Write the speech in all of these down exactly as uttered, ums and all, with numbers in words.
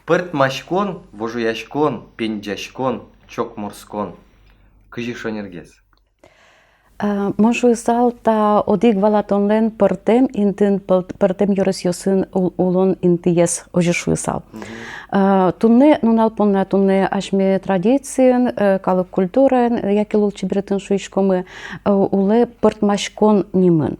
Пӧртмаськон, вожояськон, пенӟаськон, чокморскон. Кызьы шонергес? Э, мон шуысал, та одӥг валатонлэн пӧртэм интын, пӧл-, пӧртэм ёросъёсын ул-, улон интыез, озьы шуысал. Мгм. Э, туннэ нунал понна, туннэ асьме традициын, э, калык культураын, э, яке лулчеберетын шуиськомы, э, улэ пӧртмаськон нимын.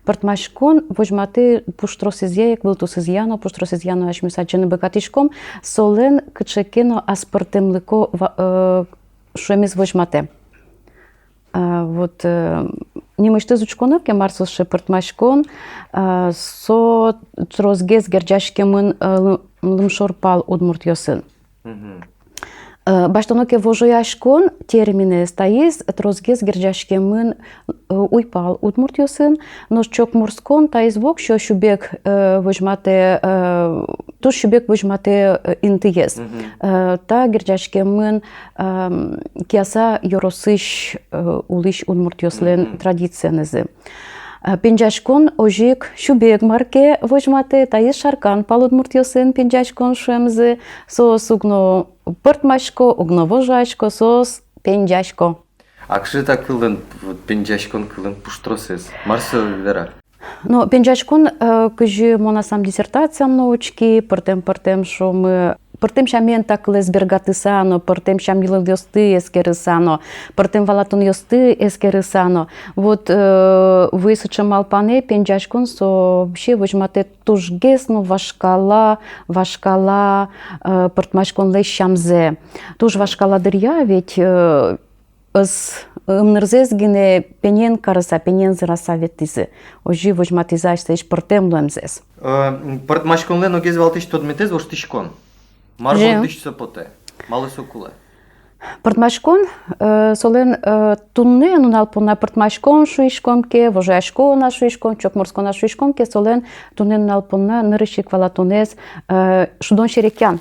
Пӧртмаськон возьматэ пуштросэзъя ик, вылтусэзъя но, пуштросэзъя но асьмеос адӟыны быгатӥськом, солэн кыӵе ке но аспӧртэмлыко ва-, э, шуэмез возьматэ. А, вот, э, нимысьтыз учконо ке, мар со сыӵе пӧртмаськон, а, со тросгес герӟаськемын, э, лы-, лымшор пал удмуртъёсын. Мгм. Э, басьтоно ке вожояськон терминэз, таиз тросгес герӟаськемын, э, уйпал удмуртъёсын, нош чокморскон таиз воксё сюбег, э, возьматэ, э, туж сюбег возьматэ, э, интыез. Мгм. Э, та герӟаськемын, эм, Кияса ёросысь, э, улӥсь удмуртъёслэн, мгм, традициенызы. Э, пенӟаськон озьы ик сюбег мар ке возьматэ, таиз Шаркан пал удмуртъёсын пенӟаськон шуэмзы, соос уг но пӧртмасько, уг но вожоясько, соос пенӟасько. А кыӵе та кылын, вот, пенӟаськон кылын пуштросэз? Мар со вера? Но пенӟаськон, э, кызьы мон аслам диссертациям но учки, пӧртэм-пӧртэм, шуомы, пӧртэм сямен та кылэз бергатыса но, пӧртэм сям-йылолъёсты эскерыса но, пӧртэм валатонъёсты эскерыса но. Вот, э, вуиз сыӵе малпанэ, пенӟаськон со вообще возьматэ тужгес но вашкала, вашкала, э, пӧртмаськонлэсь сямзэ. Туж вашкала дыръя ведь, э, ӧз, ымнырзэс гинэ пенен карыса, пенен зыраса ветлӥзы. Озьы возьматӥзы асьсэлэсь пӧртэм луэмзэс. Э, м, пӧртмаськонлэн огез валтӥсь тодметэз — воштӥськон. Мар бордысь со потэ? Малы со кулэ? Пӧртмаськон, э, солэн, э, туннэ нунал понна пӧртмаськон шуиськом ке, вожояськон-а шуиськом, чокморскон-а шуиськом ке, солэн туннэ нунал понна нырысь ик валатонэз, э, шудон-серекъян.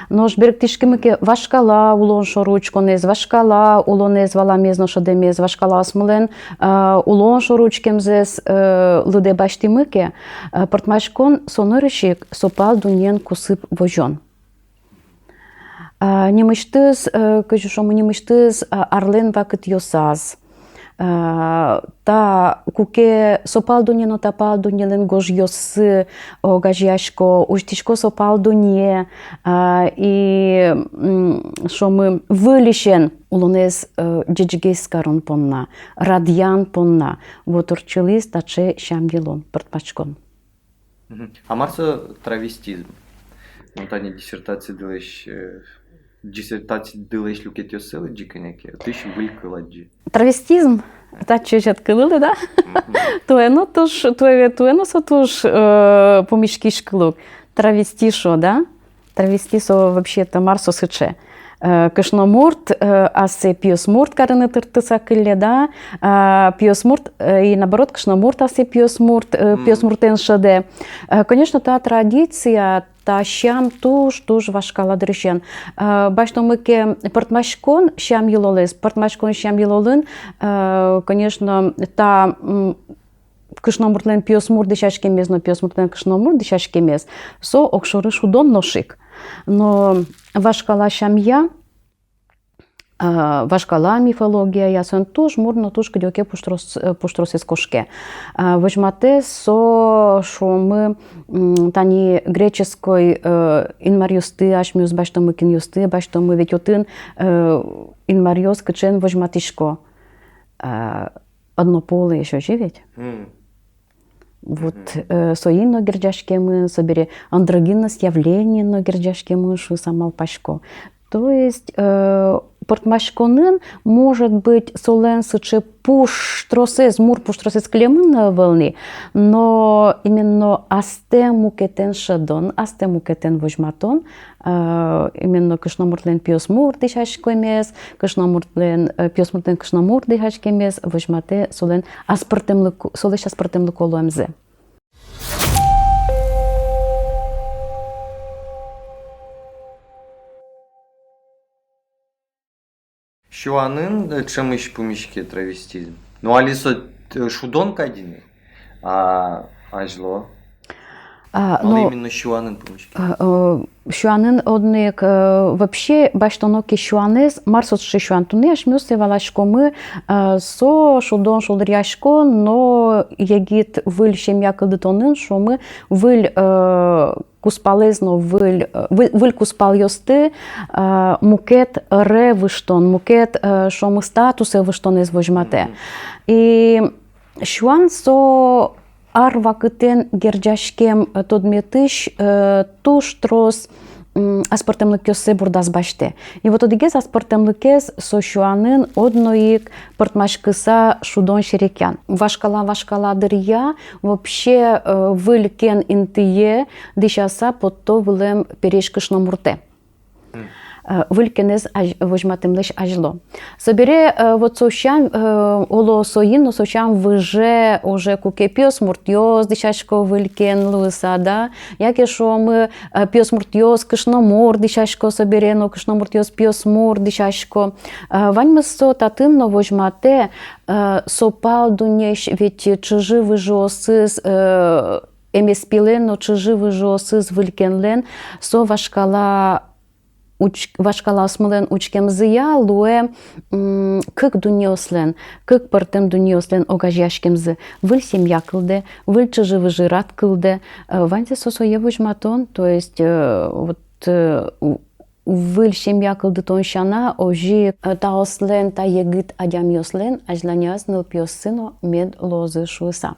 Нош берыктӥськимы ке вашкала улон шоры учконэз, вашкала улонэз валамез но шӧдэмез, вашкалаосмылэн, э, улон шоры учкемзэс, э, лыдэ басьтӥмы ке, э, пӧртмаськон со нырысь ик со пал дуннеен кусып возён. А, нимысьтыз, э, кызьы шуомы, нимысьтыз, а, арлэн вакытъёсаз. А, та куке со пал дунне но та пал дуннелэн гожъёссы огазеясько, усьтӥсько со пал дунне, а, и, м, шуомы, выльысен улонэз, э, ӟечгес карон понна, радъян понна. Вот ортчылӥз таӵе сям-йылон, пӧртмаськон. Мгм. А мар со травестизм? Ну, тани диссертациядылэсь, э, диссертациядылэсь люкетъёссэ лыдӟи кӧня ке, отысь выль кыл адӟи. Травестизм? Татчы ӧжыт кылылы, да? Мгм. Туэ но туж, туэ, туэ но со туж, э, пумиськись кыл ук. Травести шуо, да? Травести со вообще-то мар со сыӵе? Э, кышномурт, э, ассэ пиосмурт карыны турттыса кылле, да, а, пиосмурт, э, и наоборот, кышномурт ассэ пиосмурт, э, мгм, пиосмуртэн шӧдэ. Э, конечно, та традиция, та сям туж, туж вашкала дырысен. Э, басьтомы ке пӧртмаськон сям-йылолэз, пӧртмаськон сям-йылолын, э, конечно, та, м, кышномуртлэн пиосмурт дӥсяськемез но пиосмуртлэн кышномурт дӥсяськемез, со огшоры шудон нош ик. Но вашкала сямъя, а, вашкала мифологияя, соин туж мур но туж кыдёке пуштрос-, э, пуштросэз кошке. А, возьматэ со, шуомы, м, тани греческой, э, инмаръёсты, асьмеос басьтомы, кинъёсты басьтомы, ведь отын, э, инмаръёс кыӵеен возьматӥсько. А, однополые ещё же ведь. Мгм. Вот, мгм, э, соин но герӟаськемын, собере андрогинность явлениен но герӟаськемын шуыса малпасько. То есть, э, пӧртмаськонын, может быть, солэн сыӵе пуштросэз, мур пуштросэз кылемын но ӧвӧл ни, но именно астэ мукетэн шӧдон, астэ мукетэн возьматон, э, именно кышномуртлэн пиосмурт дӥсяськемез, кышномуртлэн, э, пиосмуртлэн кышномурт дӥсяськемез возьматэ солэн аспӧртэмлыко, солэсь аспӧртэмлыко луэмзэ. Сюанын, э, ӵемысь пумиське травестизм. Но али со, э, шудон кадь ини, а азьло? А, али но именно сюанын пумиське? А, э, сюанын одно ик, э, вообще басьтоно ке сюанэз, мар со сыӵе сюан? Туннэ асьмеос сое валаськомы, э, со шудон, шулдыръяськон но егит выль семья кылдытонын, шуомы, выль, э, кузпалэз но выль, э, вы-, выль кузпалъёсты, э, мукет ӧре выжтон, мукет, э, шуомы, статусэ выжтонэз возьматэ. Мгм. И сюан со ар вакытэн герӟаськем, э, тодметысь, э, туж трос, м, аспӧртэмлыкъёссэ бордаз басьтэ. И вот одӥгез аспӧртэмлыкез со сюанын одно ик пӧртмаськыса шудон-серекъян. Вашкала, вашкала дыръя вообще, э, выль кен интые дӥсяса потто вылэм пересь кышномуртэ. Мгм. Э, выль кенэз азь-, возьматэмлэсь азьло. Собере, э, вот со сям, э, оло, соин но со сям выже уже, куке пиосмуртъёс дӥсясько выль кен луыса, да, яке, шуомы, э, пиосмуртъёс кышномурт дӥсясько, собере но кышномуртъёс пиосмурт дӥсясько. Э, ваньмыз со татын но возьматэ, э, со пал дуннеысь ведь чыжы-выжыосыз, э, эмеспилэн но чыжы-выжыосыз выль кенлэн со вашкала уч-, вашкалаосмылэн учкемзыя луэ, м, кык дуннеослэн, кык пӧртэм дуннеослэн огазеяськемзы. Выль семья кылдэ, выль чыжы-выжы рад кылдэ, э, ваньзэ со сое возьматон, то есть, э, вот, э, у-, выль семья кылдытон сяна, озьы, э, таослэн, та егит адямиослэн азьланяз нылпиоссы но мед луозы шуыса.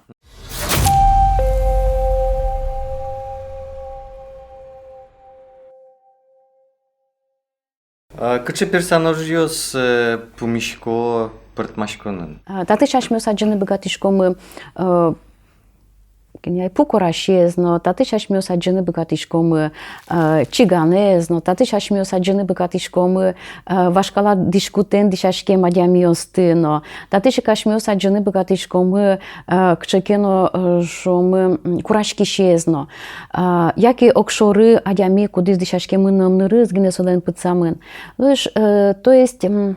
А кыӵе персонажъёс, э, пумисько пӧртмаськонын? А, татысь асьмеос адӟыны быгатӥськомы, э, кӧня ай, пу курасез но, татысь асьмеос адӟыны быгатӥськомы, э, чиганэз но, татысь асьмеос адӟыны быгатӥськомы, э, вашкала дӥськутэн дӥсяськем адямиосты но, татысь ик асьмеос адӟыны быгатӥськомы, э, кыӵе ке но, э, шуомы, м, кураськисез но, а, яке огшоры адями, кудӥз дӥсяськемын но ымнырыз гинэ солэн пытсамын. Луиз, э, то есть, м,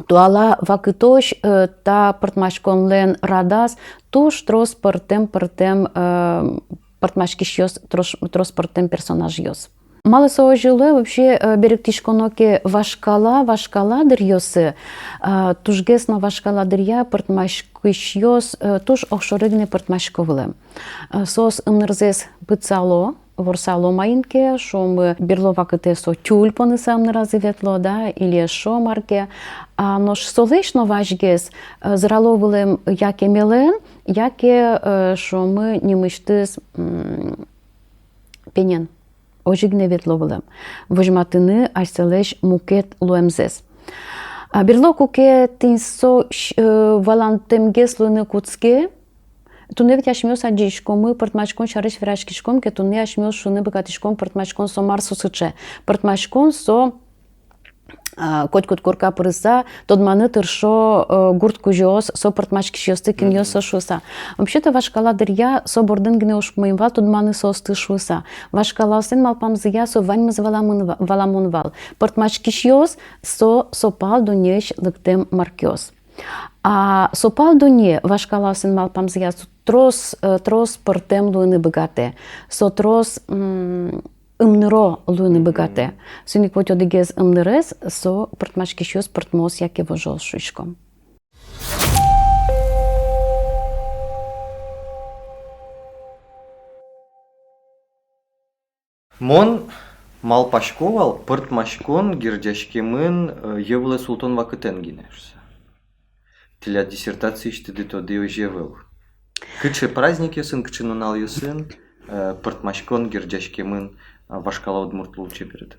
туала вакытозь, э, та пӧртмаськонлэн радаз туж трос пӧртэм-пӧртэм, э, пӧртмаськисьёс, трос, трос пӧртэм персонажъёс. Малы со озьы луэ? Вообще, э, берыктӥськоно ке вашкала, вашкала дыръёсы, э, тужгес но вашкала дыръя пӧртмаськисьёс, э, туж огшоры гинэ пӧртмасько вылэм. Э, соос ымнырзэс пытсало, ворсало маин ке, шуомы, берло вакытэ со тюль поныса ымныразы ветло, да, или эшшо мар ке. А нош солэсь но вазьгес, э, зырало вылэм яке мелэн, яке, э, шуомы, нимысьтыз, м, пенен. Озьы гинэ ветло вылэм возьматыны асьсэлэсь мукет луэмзэс. А берло куке тӥни со, э, валантэмгес луыны кутске, туннэ ведь асьмеос адӟиськомы, пӧртмаськон сярысь вераськиськом ке, туннэ асьмеос шуыны быгатӥськом, пӧртмаськон со мар со сыӵе. Пӧртмаськон со, а, котькуд корка пырыса, тодманы тыршо, э, гурт кузёос со пӧртмаськисьёсты, кинъёс со шуыса. Вообще-то вашкала дыръя со бордын гинэ ужпумы ӧй вал, тодманы соосты шуыса. Вашкалаослэн малпамзыя со ваньмыз валамон ва-, валамон вал. Пӧртмаськисьёс со, со пал дуннеысь лыктэм маркеос. А со пал дунне вашкалаослэн малпамзыя со трос, э, трос пӧртэм луыны быгатэ. Со трос, м, ымныро луыны быгатэ. Соин ик вот одӥгез ымнырез со пӧртмаськисьёс, пӧртмоос яке вожоос шуиськом. Мон малпасько вал, пӧртмаськон герӟаськемын, э, йӧ вылэ султон вакытэн гинэ шуыса. Тӥляд диссертациысьтыды тодӥ озьы ӧвӧл. Кыӵе праздникъёсын, кыӵе нуналъёсын, э, пӧртмаськон герӟаськемын, э, вашкала удмурт лулчеберетын?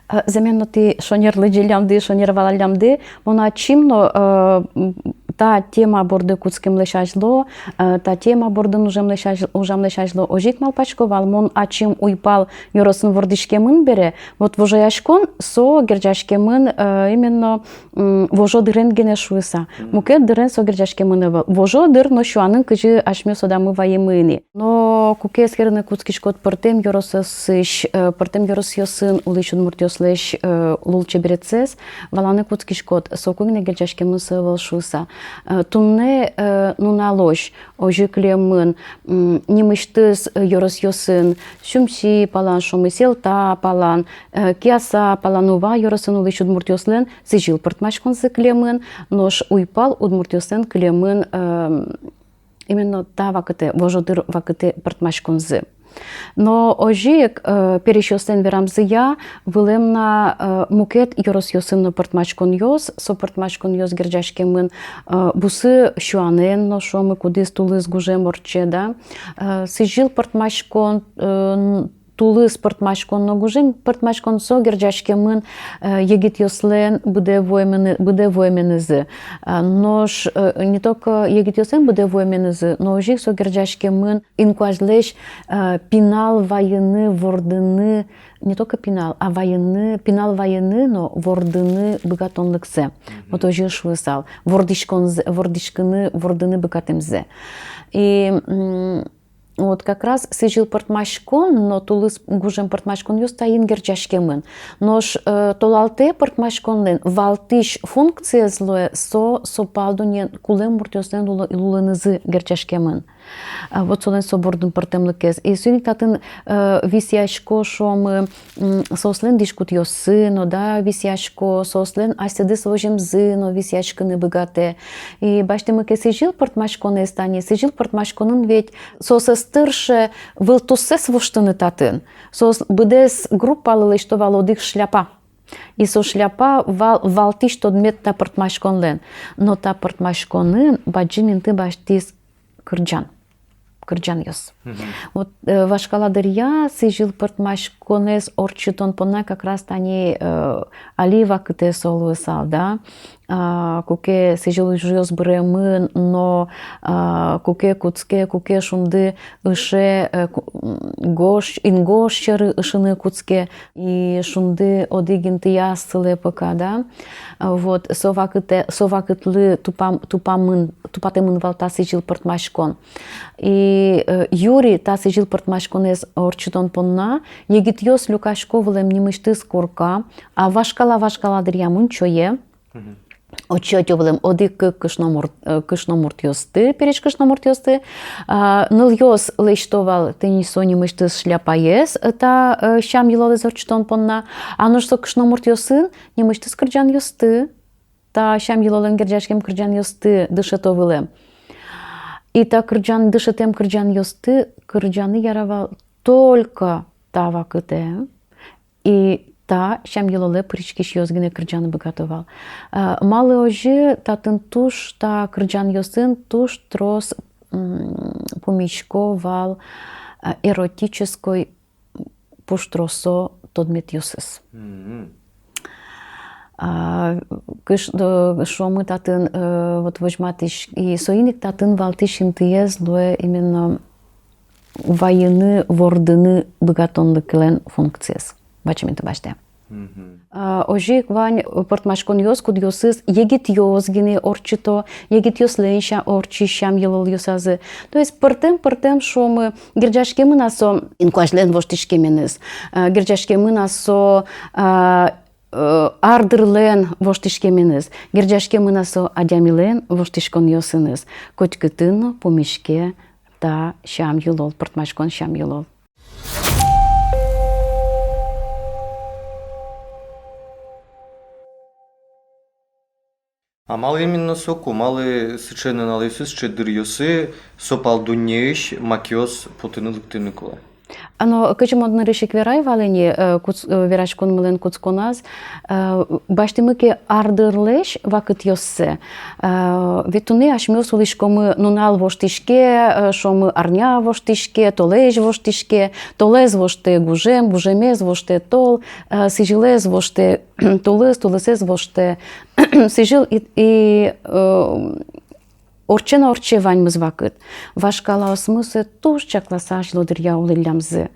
Э, зэмен но тӥ шонер лыдӟиллямды, шонер валаллямды, мон ачим но, э, м, та тема борды кутскемлэсь азьло, э, та тема бордын ужамлэсь азь-, ужамлэсь азьло озьы ик малпасько вал, мон ачим уйпал ёросын вордӥськемын бере, вот вожояськон со герӟаськемын, э, именно, м, вожо дырен гинэ шуыса. Мгм. Мукет дырен со герӟаськемын ӧвӧл. Вожо дыр но сюанын, кызьы асьмеос тодамы ваемын ини. Но куке эскерыны кутскиськод пӧртэм ёросъёсысь, э, пӧртэм ёросъёсын улӥсь удмуртъёслэсь, э, лулчеберетсэс, валаны кутскиськод, соку гинэ герӟаськемын со ӧвӧл шуыса. Э, туннэ, э, нуналозь озьы кылемын, м, нимысьтыз, э, ёросъёсын, Сюмси палан, шуомы, Сьӧлта палан, э, Кияса палан, Ува ёросын улӥсь удмуртъёслэн сӥзьыл пӧртмаськонзы кылемын, нош уйпал удмуртъёслэн кылемын, эм, именно та вакытэ, вожодыр вакытэ пӧртмаськонзы. Но озьы ик, э, пересьёслэн верамзыя, вылэм на, э, мукет ёросъёсын но пӧртмаськонъёс, со пӧртмаськонъёс герӟаськемын, э, бусы сюанэн но, шуомы, кудӥз тулыс, гужем ортче, да. Э, сӥзьыл пӧртмаськон, э, н-, тулыс пӧртмаськон но гужем пӧртмаськон, со герӟаськемын, э, егитъёслэн быдэ вуэмены-, быдэ вуэменызы. Э, нош, э, не только егитъёслэн быдэ вуэменызы, но озьы ик со герӟаськемын инкуазьлэсь, э, пинал вайыны, вордыны, не только пинал, а вайыны, пинал вайыны но вордыны быгатонлыксэ. Вот озьы шуысал. Вордӥськонзэ, вордӥськыны, вордыны быгатэмзэ. И, м, вот как раз сӥзьыл пӧртмаськон но тулыс, гужем пӧртмаськонъёс таин герӟаськемын. Нош, э, толалтэ пӧртмаськонлэн валтӥсь функциез луэ со, со пал дуннеын кулэм муртъёслэн лулы-, лулынызы герӟаськемын. А, вот солэн со бордын пӧртэмлыкез. И соин ик татын, э, висъясько, шуомы, м, соослэн дӥськутъёссы но, да, висъясько, соослэн асьсэдыз воземзы но висъяськыны быгатэ. И басьтӥмы ке сӥзьыл пӧртмаськонэз тани, сӥзьыл пӧртмаськонын ведь соос ӧз тырше вылтуссэс воштыны татын. Соос быдэс группалы лэсьто вал одӥг шляпа. И со шляпа вал-, валтӥсь тодмет та пӧртмаськонлэн. Но та пӧртмаськонын бадӟым инты басьтӥз кырӟан, кырӟанъёс. Вот, э, вашкала дыръя сӥзьыл пӧртмаськонэз ортчытон понна как раз тани, э, али вакытэ со луысал, да, а, куке сӥзьыл ужъёс быремын, но, а, куке кутске, куке шунды ыше, э, ку-, м, гож, ингож сьӧры ышыны кутске, и шунды одӥг интыяз сылэ пока, да. А, вот, со вакытэ, со вакытлы тупам-, тупамын, тупатэмын вал та сӥзьыл пӧртмаськон. И, э, юри та сӥзьыл пӧртмаськонэз ортчытон понна егитъёс люкасько вылэм нимысьтыз корка, а вашкала, вашкала дыръям унчое. Отчы ӧтё вылэм одӥг-кык кышномурт, э, кышномуртъёсты, пересь кышномуртъёсты. А, нылъёс лэсьто вал тӥни со нимысьтыз шляпаез, э, та, э, сям-йылолэз ортчытон понна. А нош со кышномуртъёсын нимысьтыз кырӟанъёсты, та сям-йылолэн герӟаськем кырӟанъёсты дышето вылэм. И та кырӟан, дышетэм кырӟанъёсты кырӟаны яра вал только та вакытэ, и та сям-йылолэ пыриськисьёс гинэ кырӟаны быгато вал. Э, малы озьы? Татын туж, та кырӟанъёсын туж трос, м, пумисько вал, э, эротической пуштросо тодметъёсыз. А, кыш-, э, шуомы татын, э, вот возьматӥсь, и соин ик татын валтӥсь интыез луэ именно вайыны, вордыны быгатонлыклэн функциез. Бадӟым инты басьтэ. А, озьы ик вань пӧртмаськонъёс, кудъёсыз егитъёс гинэ ортчыто, егитъёслэн ся-, ортчись сям-йылолъёсазы. То есть пӧртэм, пӧртэм, шуомы, герӟаськемын-а со инкуазьлэн воштӥськеменыз, а, герӟаськемын-а со, а, э, ар-дырлэн воштӥськеменыз, герӟаськемын-а со адямилэн воштӥськонъёсыныз. Котькытын но пумиське та сям-йылол, пӧртмаськон сям-йылол. А малы именно соку, малы сыӵе нуналъёсы, сыӵе дыръёсы со пал дуннеысь макеос потыны, лыктыны кулэ? А но кызьы мон нырысь ик верай вал ини, э, кутс-, э, вераськонмылэн кутсконаз, э, басьтӥмы ке ар-дырлэсь вакытъёссэ, э, ведь туннэ асьмеос улӥськомы, нунал воштӥське, э, шуомы, арня воштӥське, толэзь воштӥське, толэз воштэ гужем, гужемез воштэ тол, э, сӥзьылэз воштэ тулыс, тулысэз воштэ сӥзьыл, и, и, э, ортче но ортче ваньмыз вакыт. Вашкалаосмы сое туж чакласа азьло дыръя улӥллямзы.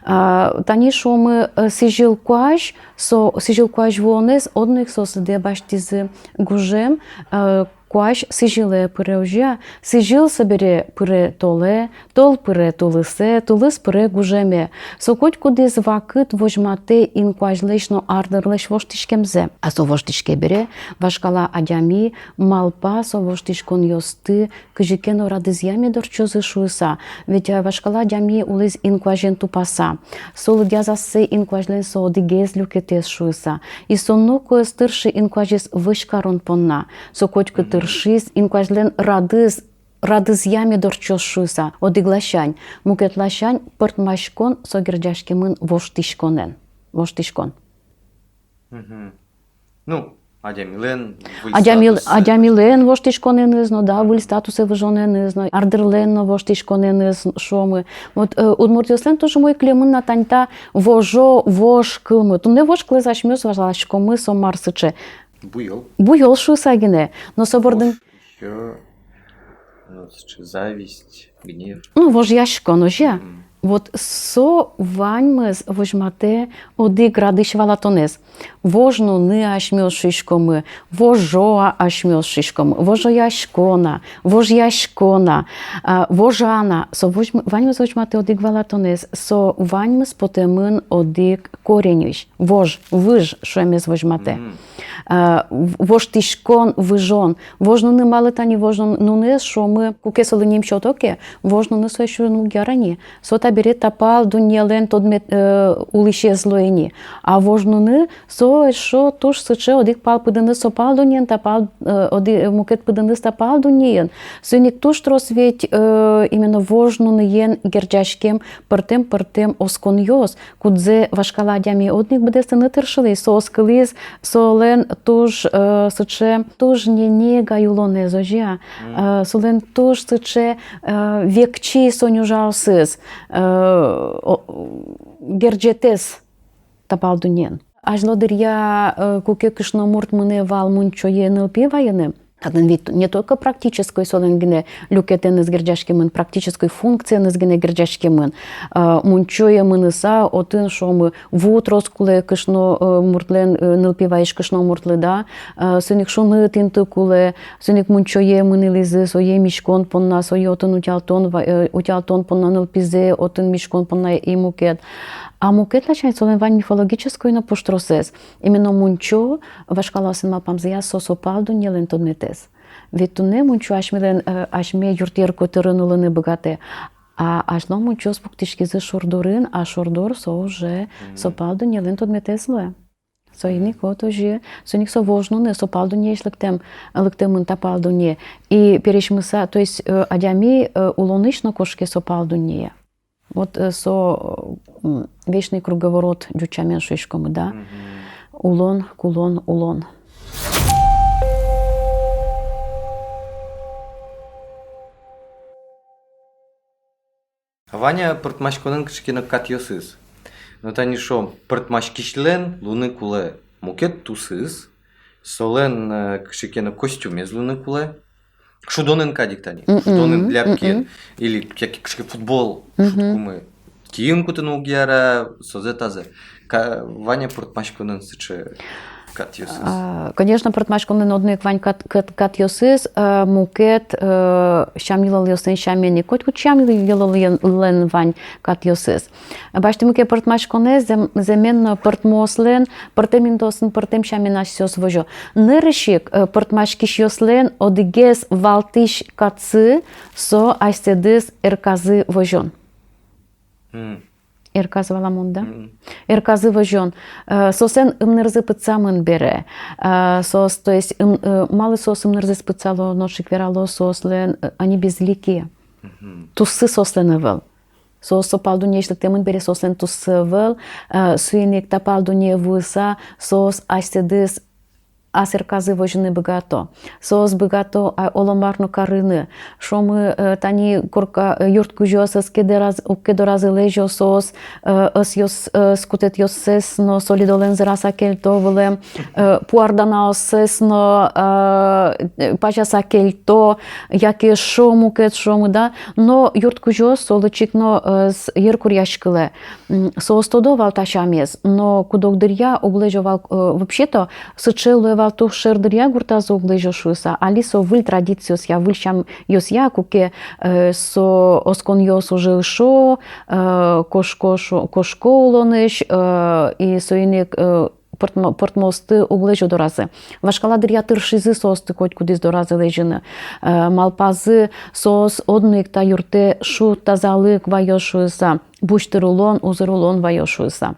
А, тани шуомы, э, сӥзьыл куазь, со, сӥзьыл куазь вуонэз одно ик соослы дэ басьтӥзы гужем, э, Куазь сӥзьылэ пыре, озьы-а? Сӥзьыл собере пыре толэ, тол пыре тулысэ, тулыс пыре гужеме. Со котькудӥз вакыт возьматэ инкуазьлэсь но ардырлэсь воштӥськемзэ. А со воштӥське бере, вашкала адями малпа со воштӥськонъёсты, кызьы ке но радызъя мед ортчозы шуыса. Ведь, э, вашкала адями улӥз инкуазен тупаса. Со лыдъяз ассэ инкуазьлэн со одӥгез люкетэз шуыса. И со ноку ӧз тыршы инкуазез вӧсь карон понна. Со котьку тыршиз инкуазьлэн радыз, радызъя мед ортчоз шуыса. Одӥг ласянь, мукет ласянь, пӧртмаськон со герӟаськемын воштӥськонэн. Воштӥськон. Мгм. Ну, адямилэн выль Адямил-, статусэ. Адямилэн воштӥськонэныз но, да, выль статусэ выжонэныз но, ардырлэн но воштӥськонэныз, шуомы. Вот, э, удмуртъёслэн туж умой кылемын на тани та вожо, вож кылмы. Туннэ вож кылэз асьмеос валаськомы, со мар сыӵе? Буёл. Буёл шуыса гинэ. Но со бордын Вож ещё, ну, сыӵе зависть, гнев. Ну, вожъяськон, озьы-а? Мгм. Вот со ваньмыз возьматэ одӥг радысь валатонэз. Вож нуны асьмеос шуиськомы, вожо-а асьмеос шуиськомы, вожояськон-а, вожъяськон-а, а, вожан-а. Со возьм-, ваньмыз возьматэ одӥг валатонэз. Со ваньмыз потэмын одӥг кореньысь. Вож, выж шуэмез возьматэ. Мгм. А, в-, воштӥськон, выжон. Вож нуны, малы тани вож нун-, нунэз шуомы, куке солы ним сёто ке, вож нуны со эшшо уг яра ни. Со табере та пал дуннелэн тодмет-, э, улӥсез луэ ни. А вож нуны со эшшо туж сыӵе одӥг пал пыдыныз со пал дуннеын, та пал, э, одӥ-, мукет пыдыныз та пал дуннеын. Соин ик туж трос ведь, э, именно вож нуныен герӟаськем пӧртэм-пӧртэм осконъёс, кудзэ вашкала адями одно ик быдэстыны тыршылӥз, со оскылӥз, солэн туж, э, сыӵе, туж ненег ай улонэз, озьы-а? Мгм. Э, солэн туж сыӵе, э, векчи со нюжаосыз, э, о, герӟетэз та пал дуннеын. Азьло дыръя, э, куке кышномурт мынэ вал мунчое нылпи вайыны, татын ведь не только практической солэн гинэ люкетэныз герӟаськемын, практической функциеныз гинэ герӟаськемын. Э, мунчое мыныса, отын, шуомы, ву трос кулэ кышно-, э, муртлэн, э, нылпи вайись кышномуртлы, да, э, соин ик шуныт инты кулэ, соин ик мунчое мынылӥзы, сое миськон понна, сое отын утялтон ва-, э, утялтон понна нылпизэ, отын миськон понна и мукет. А мукет ласянь солэн вань мифологической но пуштросэз. Именно мунчо, вашкалаослэн малпамзыя, со, со пал дуннелэн тодметэз. Ведь туннэ мунчо асьмелэн, э, асьме юртъер котырын улыны быгатэ. А азьло мунчоос пуктӥськизы шур дурын, а шур дур со уже, мгм, со пал дуннелэн тодметэз луэ. Соин ик вот озьы, соин ик со вож нуны, со пал дуннеысь лыктэм, лыктэмын та пал дунне. И пересьмыса, то есть, э, адями, э, улонысь но кошке со пал дуннее. Вот, э, со, м, вечный круговорот ӟуч сямен шуиськомы, да? Мгм. Улон, кулон, улон. Вань-а пӧртмаськонын кыӵе ке но катъёсыз? Ну, тани шуом, пӧртмаськисьлэн луыны кулэ мукет тусыз, солэн, э, кыӵе ке но костюмез луыны кулэ. Шудонын кадь ик тани. Мгм. Шудонын ляпкен. Мгм. Или кыӵе ке футбол, мгм, шудкумы. Киын кутыны уг яра, созэ-тазэ. Ка-, вань-а пӧртмаськонын сыӵе катъёсыз? А, конечно, пӧртмаськонын одно ик вань кат-, кат-, катъёсыз, э, мукет, э, сям-йылолъёслэн сямен ик. Котькуд сям-йылоллэн вань катъёсыз. Басьтӥмы ке пӧртмаськонэз, зэм-, зэмен но пӧртмоослэн пӧртэм интыосын пӧртэм сямен асьсэос возё. Нырысь ик, э, пӧртмаськисьёслэн одӥгез валтӥсь катсы со асьсэдыз эрказы возён. Мгм. Эрказ валамон, да? Мгм. Эрказы возён. Э, соослэн ымнырзы пытсамын бере. Э, соос, то есть, ым-, э, малы соос ымнырзэс пытсало, нош ик верало, соослэн, э, они безликие. Мгм. Туссы соослэн ӧвӧл. Соос со пал дуннеысь лыктэмын бере, соослэн туссы ӧвӧл, э, соин ик та пал дуннее вуыса, соос асьсэдыз ас эрказы возьыны быгато. Соос быгато, а, оло мар но карыны. Шуомы, э, тани корка, э, юрт кузёос ӧз ке дораз-, уг ке доразы лэзё, соос, э, ӧсъёс, э, скутэтъёссэс но солидолэн зыраса кельто вылэм, э, пуарданаоссэс но, э, пазяса кельто, яке шо мукет, шуомы, да. Но юрт кузёос солы чик но, э, с-, йыркуръяськылэ. М, соос тодо вал та сямез, но куд-ог дыръя уг лэзё вал, э, вообще-то, сыӵе луэ туж шер дыръя гуртазы уг лэзё шуыса, али со выль традициосъя, выль сямъёсъя, куке, э, со осконъёс уже ышо, э, кошко шо-, кошко улонысь, э, и соин ик, э, пӧртмо-, пӧртмоосты уг лэзё доразы. Вашкала дыръя тыршизы соосты котькудӥз доразы лэзьыны. Э, малпазы соос одно ик та юртэ шуд, тазалык ваё шуыса, бусьтыр улон, узыр улон ваё шуыса.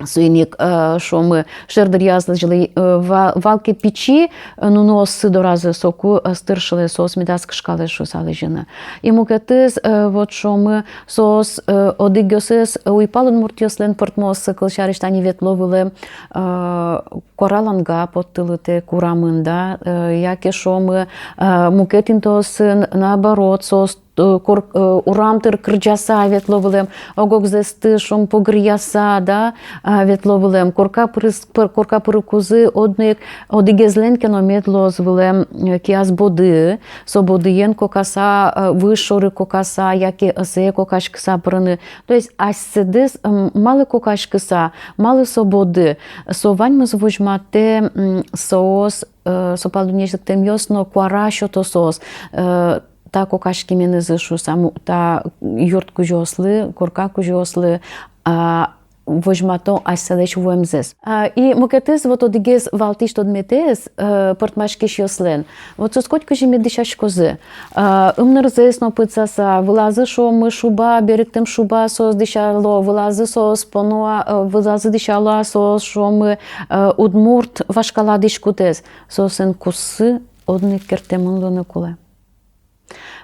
Соин ик, э, шуомы, шер дыръяз лэзьылэ, э, ва-, вал ке пичи, э, нуныоссы доразы, соку, э, ӧз тыршылэ, соос медаз кышкалэ шуыса лэзьыны. И мукетыз, э, вот шуомы, соос, э, одӥгъёсыз, э, уйпал удмуртъёслэн пӧртмооссы, кылсярысь, тани ветло вылэм, э, куара ланга поттылытэк урамын, да, э, яке шуомы, э, мукет интыосын, наоборот, соос, э, кор-, э, урам тыр кырӟаса ветло вылэм, ог-огзэсты, шуом, погыръяса, да, а, ветло вылэм, корка пырыс-, пыр-, корка пырыкузы одно ик одӥгезлэн ке но мед луоз вылэм, э, кияз боды, со бодыен кокаса, э, выж шоры кокаса, яке ӧсэ кокаськыса пырыны. То есть асьсэдыз, м, малы кокаськыса, малы со боды, со ваньмыз возьматэ, м, соос, э, со пал дуннеысь лыктэмъёс но куара сёто соос, э, та кокаськеменызы шуыса, му-, та юрт кузёослы, корка кузёослы, а, возьмато асьсэлэсь вуэмзэс. А, и мукетыз, вот одӥгез валтӥсь тодметэз, э, пӧртмаськисьёслэн. Вот соос котькызьы мед дӥсяськозы. А, ымнырзэс но пытсаса, вылазы, шуомы, шуба, берыктэм шуба соос дӥсяло, вылазы соос поно, а, э, вылазы дӥсяло соос, шуомы, э, удмурт вашкала дӥськутэз. Соослэн куссы одно ик керттэмын луыны кулэ.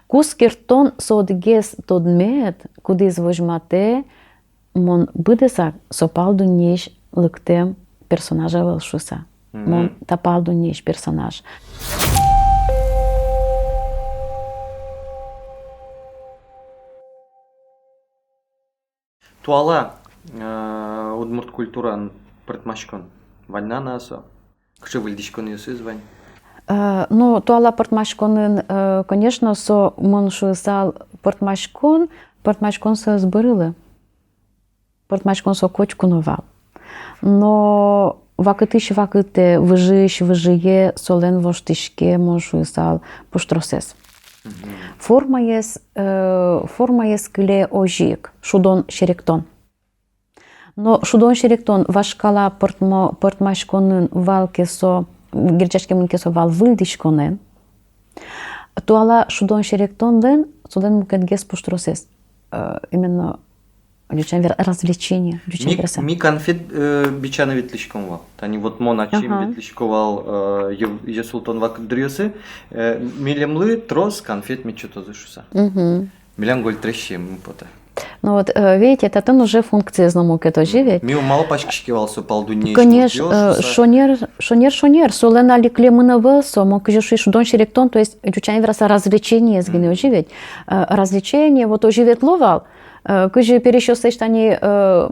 Кус керттон со одӥгез тодмет, кудӥз возьматэ, мон быдэсак со пал дуннеысь лыктэм персонаж ӧвӧл шуыса. Мгм. Мон та пал дуннеысь персонаж. Туала, э, удмурт культураын пӧртмаськон вань на-а со? Кыӵе выльдӥськонъёсыз вань? Э, ну, туала пӧртмаськонын, э, конечно, со, мон шуысал, пӧртмаськон, пӧртмаськон со ӧз бырылы. Пӧртмаськон со котьку но вал. Но вакытысь вакытэ, выжыысь выжые солэн воштӥське, мон шуысал, пуштросэз. Мгм. Формаез, э, формаез кыле озьы ик, шудон-серектон. Но шудон-серектон вашкала пӧртмо-, пӧртмаськонын вал ке со, герӟаськемын ке со вал выльдӥськонэн, туала шудон-серектонлэн солэн мукетгес пуштросэз, э, именно ӟучан вер-, развлечение, ӟучан вераса. Ми конфет, э, бичаны ветлӥськом вал. Тани вот мон ачим ветлӥсько вал, э, йӧ-, йӧ султон вакыт дыръёсы, э, милемлы трос конфет мед сётозы шуса. Мгм. Милям голь трос сиеммы потэ. Ну вот, э, видите, татын уже функциез но мукет, озьы ведь? Ми ум малпаськиське вал со пал дуннеысь. Конечно, э, шонер, шонер, шонер, солэн али кылемын ӧвӧл со, мон кызьы шуи, шудон-серектон, то есть, ӟучан вераса, развлечениез гинэ, озьы ведь? Э, развлечение, вот озьы ветло вал, э, кызьы пересьёслэсь тани, э,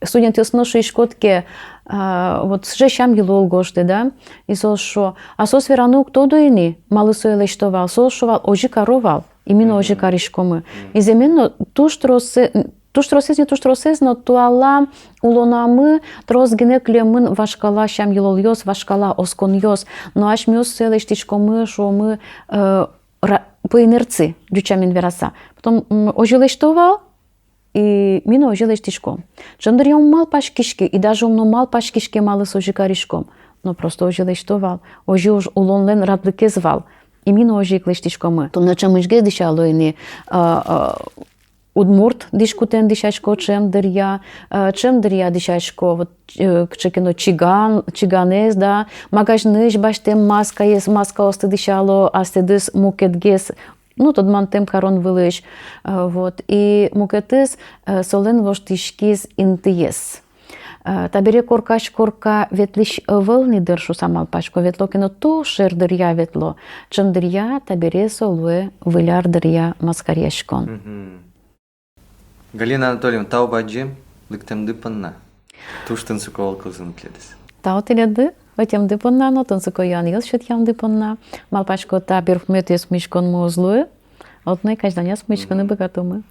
студентъёс но шуиськод ке, а, вот сыӵе сям-йылол гожтэ, да, и соос шуо, а соос вераны уг тодо ини, малы сое лэсьто вал, соос шуо вал, озьы каро вал, и ми но озьы кариськомы. И зэмен но туж тросэ-, туж тросэз, не туж тросэз, но туала улонамы трос гинэ кылемын вашкала сям-йылолъёс, вашкала осконъёс, но асьмеос сое лэсьтӥськомы, шуомы, э, ра-, по инерции, ӟуч сямен вераса. Потом, м, озьы лэсьто вал, и ми но озьы лэсьтӥськом. Ӵем дыръя ум малпаськиське, и даже ум но малпаськиське, малы сое озьы кариськом. Но просто озьы лэсьто вал. Озьы уж улонлэн радлыкез вал. И ми но озьы ик лэсьтӥськомы. Туннэ ӵемысьгес дӥсяло ини, а, а, удмурт дӥськутэн дӥсясько ӵем дыръя, а, ӵем дыръя дӥсясько, вот, э, кыӵе ке но чиган, чиганэз, да, магазинысь басьтэм маскаез, маскаосты дӥсяло, асьсэдыз мукетгес, ну, тодмантэм карон вылысь, э, вот. И мукетыз, э, солэн воштӥськиз интыез. Э, табере коркась корка ветлӥсь ӧвӧл ни дыр шуса малпасько, ветло ке но, туж шер дыръя ветло. Ӵем дыръя табере со луэ выль ар дыръя маскаръяськон. Мгм. Галина Анатольевна, тау бадӟым лыктэмды понна. Туж тунсыко вал кылзыны тӥледыз. Тау тӥледлы ӧтемды понна но, тунсыко юанъёс сётъямды понна. Малпасько, та берпуметӥез миськонмы уз луы, одно ик азьланяз миськыны быгатомы.